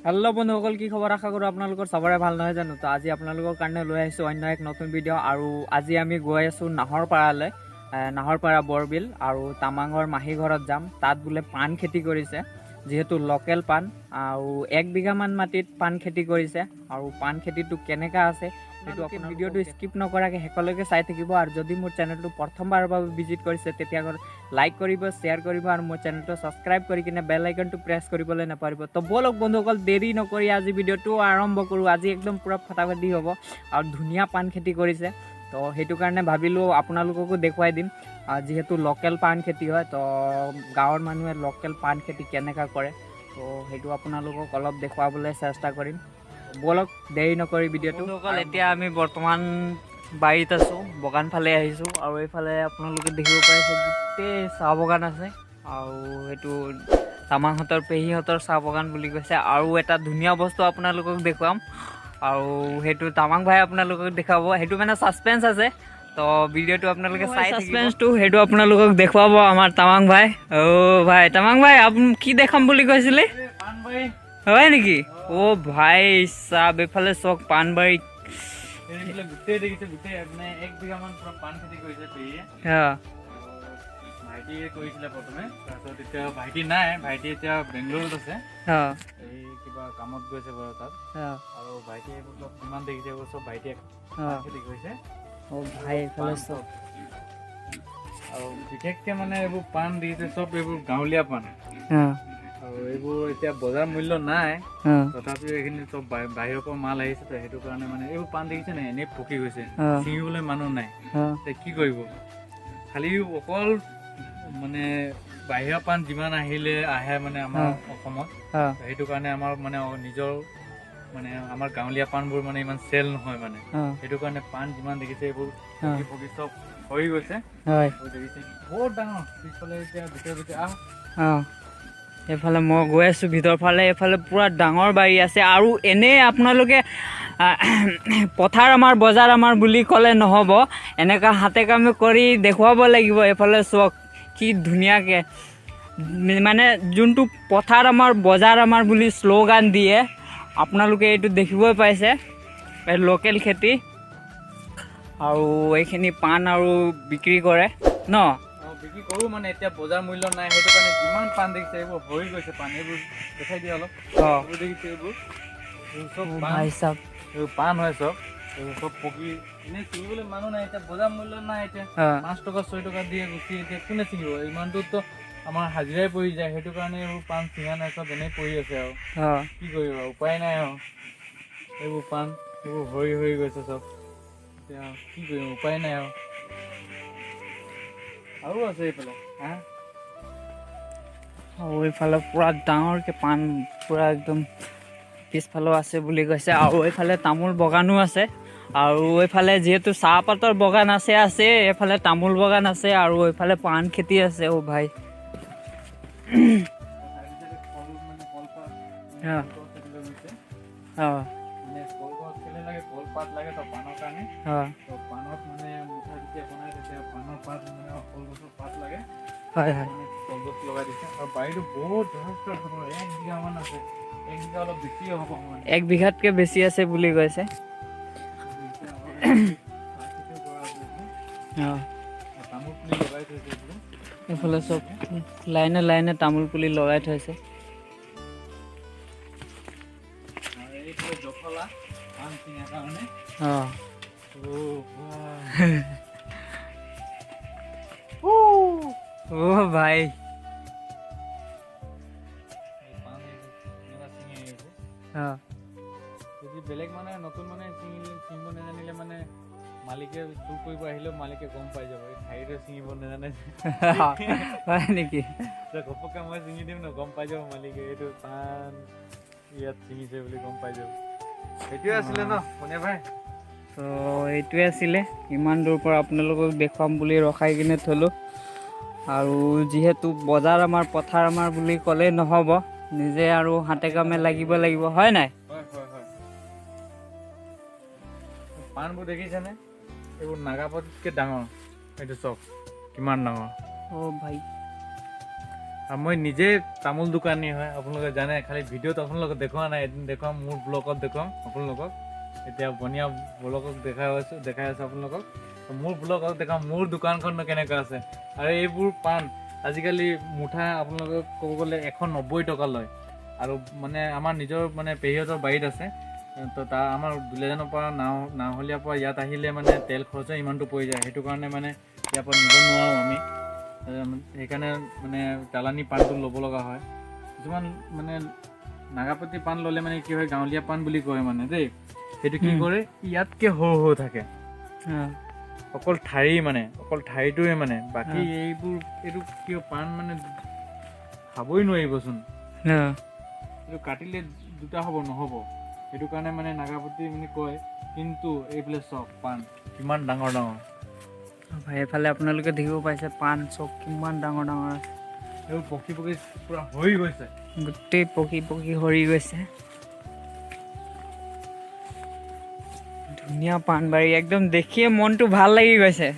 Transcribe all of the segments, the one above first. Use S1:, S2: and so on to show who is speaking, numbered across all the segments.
S1: Hello' বন্ধুসকল, কি খবৰ? আশা কৰোঁ আপোনালোকৰ চবৰে ভাল, নহয় জানো? তো আজি আপোনালোকৰ কাৰণে লৈ আহিছোঁ অন্য এক নতুন ভিডিঅ'। আৰু আজি আমি গৈ আছোঁ নাহৰপাৰালৈ, নাহৰপাৰা বৰবিল আৰু তামাঙৰ মাহী ঘৰত যাম। তাত বোলে পাণ খেতি কৰিছে, যিহেতু লোকেল পাণ, আৰু 1 বিঘামান মাটিত পাণ খেতি কৰিছে। আৰু পাণ খেতিটো কেনেকুৱা আছে সেইটো আপোনাৰ ভিডিঅ'টো স্কিপ নকৰাকৈ শেষলৈকে চাই থাকিব। আৰু যদি মোৰ চেনেলটো প্ৰথমবাৰৰ বাবে ভিজিট কৰিছে, তেতিয়া লাইক কৰিব, শ্বেয়াৰ কৰিব আৰু মোৰ চেনেলটো ছাবস্ক্ৰাইব কৰি কিনে বেল আইকনটো প্ৰেছ কৰিবলৈ নাপাহৰিব। তো ব'লক বন্ধুসকল, দেৰি নকৰি আজি ভিডিঅ'টো আৰম্ভ কৰোঁ। আজি একদম পূৰা ফটাফটি হ'ব আৰু ধুনীয়া পাণ খেতি কৰিছে, তো সেইটো কাৰণে ভাবিলোঁ আপোনালোককো দেখুৱাই দিম। যিহেতু লোকেল পাণ খেতি হয়, তো গাঁৱৰ মানুহে লোকেল পাণ খেতি কেনেকুৱা কৰে, তো সেইটো আপোনালোকক অলপ দেখুৱাবলৈ চেষ্টা কৰিম। ব'লক দেৰি নকৰি ভিডিঅ'টো। এতিয়া আমি বৰ্তমান বাৰীত আছোঁ, বাগান ফালে আহিছোঁ। আৰু এইফালে আপোনালোকে দেখিব পাৰিছে গোটেই চাহ বাগান আছে। আৰু সেইটো তামাংহঁতৰ পেহীহঁতৰ চাহ বাগান বুলি কৈছে। আৰু এটা ধুনীয়া বস্তু আপোনালোকক দেখুৱাম, আৰু সেইটো তামাং ভাই আপোনালোকক দেখুৱাব। সেইটো মানে ছাছপেঞ্চ আছে, তো ভিডিঅ'টো আপোনালোকে চাই ছাছপেঞ্চটো সেইটো আপোনালোকক দেখুৱাব আমাৰ তামাং ভাই। অ' ভাই, তামাং ভাই, আপুনি কি দেখাম বুলি কৈছিলে? হয় নেকি? অ' ভাই চাব, এইফালে চাওক পাণবাৰী।
S2: গোটেই দেখিছে, গোটেই মানে 1 বিঘামান পুৰা পাণ খেতি কৰিছে পেহীয়ে। ভাইটিয়ে কৰিছিলে প্ৰথমে, তাৰপিছত এতিয়া ভাইটি নাই, ভাইটি এতিয়া বেংগলোৰত আছে, এই কিবা কামত গৈছে বাৰু তাত। আৰু ভাইটিয়ে এইবোৰ চব যিমান দেখিছে এইবোৰ চব ভাইটিয়ে খেতি কৰিছে।
S1: অ' ভাই, এইফালে চব।
S2: আৰু বিশেষকে মানে এইবোৰ পাণ দেখিছে চব এইবোৰ গাঁৱলীয়া পাণ। আৰু এইবোৰ এতিয়া বজাৰ মূল্য নাই, তথাপিও এইখিনি চব বাহিৰৰ পৰা মাল আহিছে, তো সেইটো কাৰণে মানে এইবোৰ পাণ দেখিছে নাই এনেই পকি গৈছে, ছিঙিবলৈ মানুহ নাই, এতিয়া কি কৰিব? খালি অকল মানে বাহিৰৰ পাণ যিমান আহিলে আহে মানে আমাৰ অসমত, সেইটো কাৰণে আমাৰ মানে নিজৰ মানে আমাৰ গাঁৱলীয়া পাণবোৰ মানে ইমান চেল নহয় মানে, সেইটো কাৰণে পাণ যিমান দেখিছে এইবোৰ পকি পকি চব হৈ গৈছে। দেখিছে বহুত ডাঙৰ পিছফালে, এতিয়া ভিতৰে ভিতৰে আহ।
S1: এইফালে মই গৈ আছোঁ ভিতৰ ফালে, এইফালে পূৰা ডাঙৰ বাৰী আছে। আৰু এনেই আপোনালোকে পথাৰ আমাৰ বজাৰ আমাৰ বুলি ক'লে নহ'ব, এনেকুৱা হাতে কামে কৰি দেখুৱাব লাগিব। এইফালে চাওক কি ধুনীয়াকৈ মানে যোনটো পথাৰ আমাৰ বজাৰ আমাৰ বুলি শ্লোগান দিয়ে, আপোনালোকে এইটো দেখিবই পাইছে। এই লোকেল খেতি আৰু এইখিনি পাণ আৰু বিক্ৰী কৰে ন?
S2: বিক্ৰী কৰোঁ মানে এতিয়া বজাৰ মূল্য নাই, সেইটো কাৰণে যিমান পাণ দেখিছে এইবোৰ হৈ গৈছে পাণ, এইবোৰ দেখাই দিয়ে অলপ। এইবোৰ দেখিছে এইবোৰ চব এইবোৰ পাণ হয়, চব এইবোৰ চব পকি এনেই ছিঙিবলৈ মানুহ নাই, এতিয়া বজাৰ মূল্য নাই। এতিয়া 5 টকা 6 টকা দিয়ে গুচি, এতিয়া কোনে ছিঙিব? ইমানটোতো আমাৰ হাজিৰাই পৰি যায়, সেইটো কাৰণে এইবোৰ পাণ ছিঙা নাই, চব এনেই পৰি আছে। আৰু কি কৰিব, উপায় নাই। আৰু এইবোৰ পাণ এইবোৰ সৰি সৰি গৈছে চব, এতিয়া কি কৰিম, উপায় নাই। আৰু আৰু আছে এইফালে, হা।
S1: আৰু এইফালে পূৰা ডাঙৰকৈ পাণ পূৰা একদম পিছফালেও আছে বুলি কৈছে। আৰু এইফালে তামোল বাগানো আছে। আৰু এইফালে যিহেতু চাহপাতৰ বাগান আছে আছে, এইফালে তামোল বাগান আছে আৰু এইফালে পাণ খেতি আছে। অ' ভাই,
S2: কলপাত লাগে তো পাণৰ কাৰণে, পাণত মানে মুঠা যেতিয়া বনাই তেতিয়া পাণৰ পাত মানে কলগছৰ পাত লাগে।
S1: হয় হয়,
S2: কলগছ লগাই দিছে। আৰু বাৰীটো বহুত যথেষ্ট, 1 বিঘামান আছে, 1 বিঘা অলপ বেছি হ'ব,
S1: 1 বিঘাতকৈ বেছি আছে বুলি কৈছে।
S2: তামোল পুলি লগাই থৈছে,
S1: এইফালে চব লাইনে লাইনে তামোল পুলি লগাই থৈছে।
S2: জখলা পাণ ছিঙাৰ কাৰণে।
S1: অ' ভাই,
S2: যদি বেলেগ মানে নতুন মানে ছিঙিব নাজানিলে মানে মালিকে চুৰ কৰিব আহিলেও মালিকে গম পাই যাব, এই ঠাইতে ছিঙিব নাজানে।
S1: হয় নেকি?
S2: ঘপককে মই ছিঙি দিম ন, গম পাই যাব মালিকে এইটো পাণ ইয়াত ছিঙিছে বুলি গম পাই যাব। সেইটোৱে আছিলে ন মনিয়া ভাই?
S1: তো এইটোৱে আছিলে, ইমান দূৰ পৰা আপোনালোকক দেখুৱাম বুলি ৰখাই কিনে থ'লোঁ। আৰু যিহেতু বজাৰ আমাৰ পথাৰ আমাৰ বুলি ক'লেই নহ'ব, নিজে আৰু হাতে কামে লাগিব লাগিব, হয় নাই?
S2: হয় হয় হয়। পাণবোৰ দেখিছেনে? এইবোৰ নাগাপাতকৈ ডাঙৰ, এইটো চব কিমান ডাঙৰ।
S1: অ' ভাই,
S2: আৰু মই নিজে তামোল দোকানী হয়, আপোনালোকে জানে, খালি ভিডিঅ'ত আপোনালোকক দেখুওৱা নাই, এদিন দেখুৱাম, মোৰ ব্লগত দেখুৱাম আপোনালোকক। এতিয়া বনিয়া ব্লগক দেখাই আছোঁ আপোনালোকক, মোৰ ব্লগক দেখাম মোৰ দোকানখন কেনেকুৱা আছে। আৰু এইবোৰ পাণ আজিকালি মুঠা আপোনালোকক ক'ব গ'লে 190 টকা লয়। আৰু মানে আমাৰ নিজৰ মানে পেহীহঁতৰ বাৰীত আছে, তো তাৰ আমাৰ দুলীয়াজানৰ পৰা নাওহলীয়াৰ পৰা ইয়াত আহিলে মানে তেল খৰচে ইমানটো পৰি যায়, সেইটো কাৰণে মানে ইয়াৰ পৰা নিব নোৱাৰোঁ আমি, সেইকাৰণে মানে চালানী পাণটো ল'ব লগা হয়। কিছুমান মানে নাগাপতি পাণ ল'লে মানে কি হয়, গাঁৱলীয়া পাণ বুলি কয় মানে দেই, সেইটো কি কৰে ইয়াতকৈ সৰু সৰু থাকে, অকল ঠাৰি মানে অকল ঠাৰিটোৱে মানে, বাকী এইবোৰ এইটো কিয় পাণ মানে খাবই নোৱাৰিবচোন, এইটো কাটিলে দুটা হ'ব নহ'ব, সেইটো কাৰণে মানে নাগাপতি মানে কয়। কিন্তু এইফালে চাওক পাণ কিমান ডাঙৰ ডাঙৰ।
S1: এইফালে আপোনালোকে দেখিব পাইছে পাণ চব কিমান ডাঙৰ ডাঙৰ আছে,
S2: এইবোৰ পকি পকি পুৰা সৰি গৈছে,
S1: গোটেই পকি পকি সৰি গৈছে। ধুনীয়া পাণবাৰী, একদম দেখিয়ে মনটো ভাল লাগি গৈছে।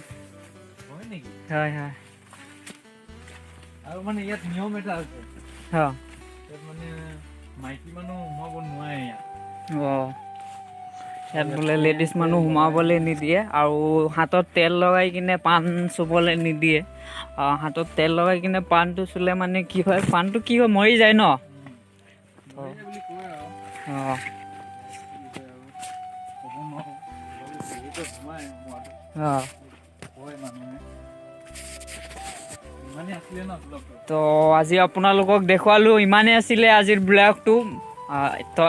S2: হয় নেকি?
S1: হয় হয়।
S2: আৰু মানে ইয়াত নিয়ম এটা আছে, ইয়াত মানে মাইকী মানুহ সোমাব নোৱাৰে ইয়াত।
S1: ইয়াত বোলে লেডিজ মানুহ সোমাবলৈ নিদিয়ে, আৰু হাতত তেল লগাই কিনে পাণ চুবলৈ নিদিয়ে। হাতত তেল লগাই কিনে পাণটো চুলে মানে কি হয়, পাণটো কি হয় মৰি যায় ন। তো আজি আপোনালোকক দেখুৱালোঁ, ইমানেই আছিলে আজিৰ ব্লগটো। তো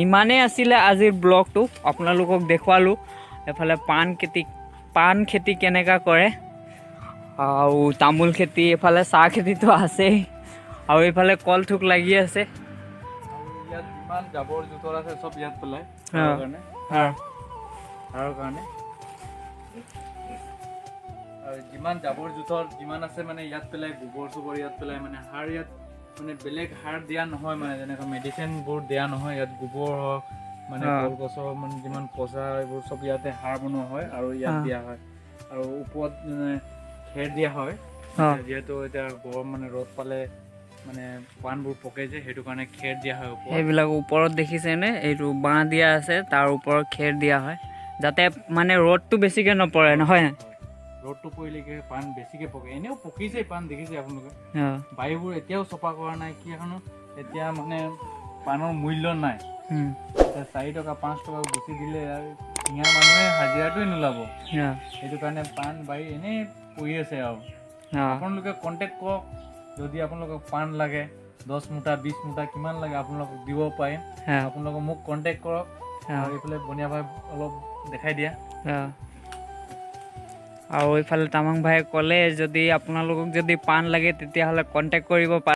S1: ইমানেই আছিলে আজিৰ ব্লগটো, আপোনালোকক দেখুৱালোঁ এইফালে পাণ খেতি কেনেকুৱা কৰে, আৰু তামোল খেতি, এইফালে চাহ খেতিটো আছেই, আৰু এইফালে কল থোক লাগি আছে।
S2: ইয়াত যিমান জাবৰ জোঁথৰ আছে চব ইয়াত পেলাই সাৰৰ কাৰণে, আৰু যিমান জাবৰ জোঁথৰ যিমান আছে মানে ইয়াত পেলাই, গোবৰ চোবৰ ইয়াত পেলাই, মানে সাৰ ইয়াত মানে বেলেগ সাৰ দিয়া নহয়, মানে যেনেকৈ মেডিচিনবোৰ দিয়া নহয়, ইয়াত গোবৰ হওক মানে কলগছৰ মানে যিমান পচা এইবোৰ চব ইয়াতে সাৰ বনোৱা হয় আৰু ইয়াত দিয়া হয়। আৰু ওপৰত মানে খেৰ দিয়া হয়, যিহেতু এতিয়া গৰম মানে ৰ'দ পালে মানে পাণবোৰ পকে যে, সেইটো কাৰণে খেৰ দিয়া হয় ওপৰত।
S1: সেইবিলাক ওপৰত দেখিছেনে, এইটো বাঁহ দিয়া আছে, তাৰ ওপৰত খেৰ দিয়া হয় যাতে মানে ৰ'দটো বেছিকৈ নপৰে, নহয়?
S2: ৰ'দটো পৰিলে কি হয় পাণ বেছিকৈ পকে, এনেও পকিছে পাণ, দেখিছে আপোনালোকে। বায়ুবোৰ এতিয়াও চফা কৰা নাই, কি এখনো এতিয়া মানে পাণৰ মূল্য নাই। এতিয়া 4 টকা 5 টকা গুচি দিলে আৰু শিঙা মানুহে হাজিৰাটোৱে নোলাব, সেইটো কাৰণে পাণ বাৰী এনেই পৰি আছে। আৰু আপোনালোকে কণ্টেক্ট কৰক, যদি আপোনালোকক পাণ লাগে 10 মুঠা 20 মুঠা কিমান লাগে আপোনালোকক দিব পাৰিম। আপোনালোকে মোক কণ্টেক্ট কৰক। আৰু এইফালে বনিয়া ভাই অলপ দেখাই দিয়া।
S1: আৰু এইফালে তামাং ভাই ক'লে যদি আপোনালোকক যদি পাণ লাগে তেতিয়াহ'লে কণ্টেক্ট কৰিব পাৰে।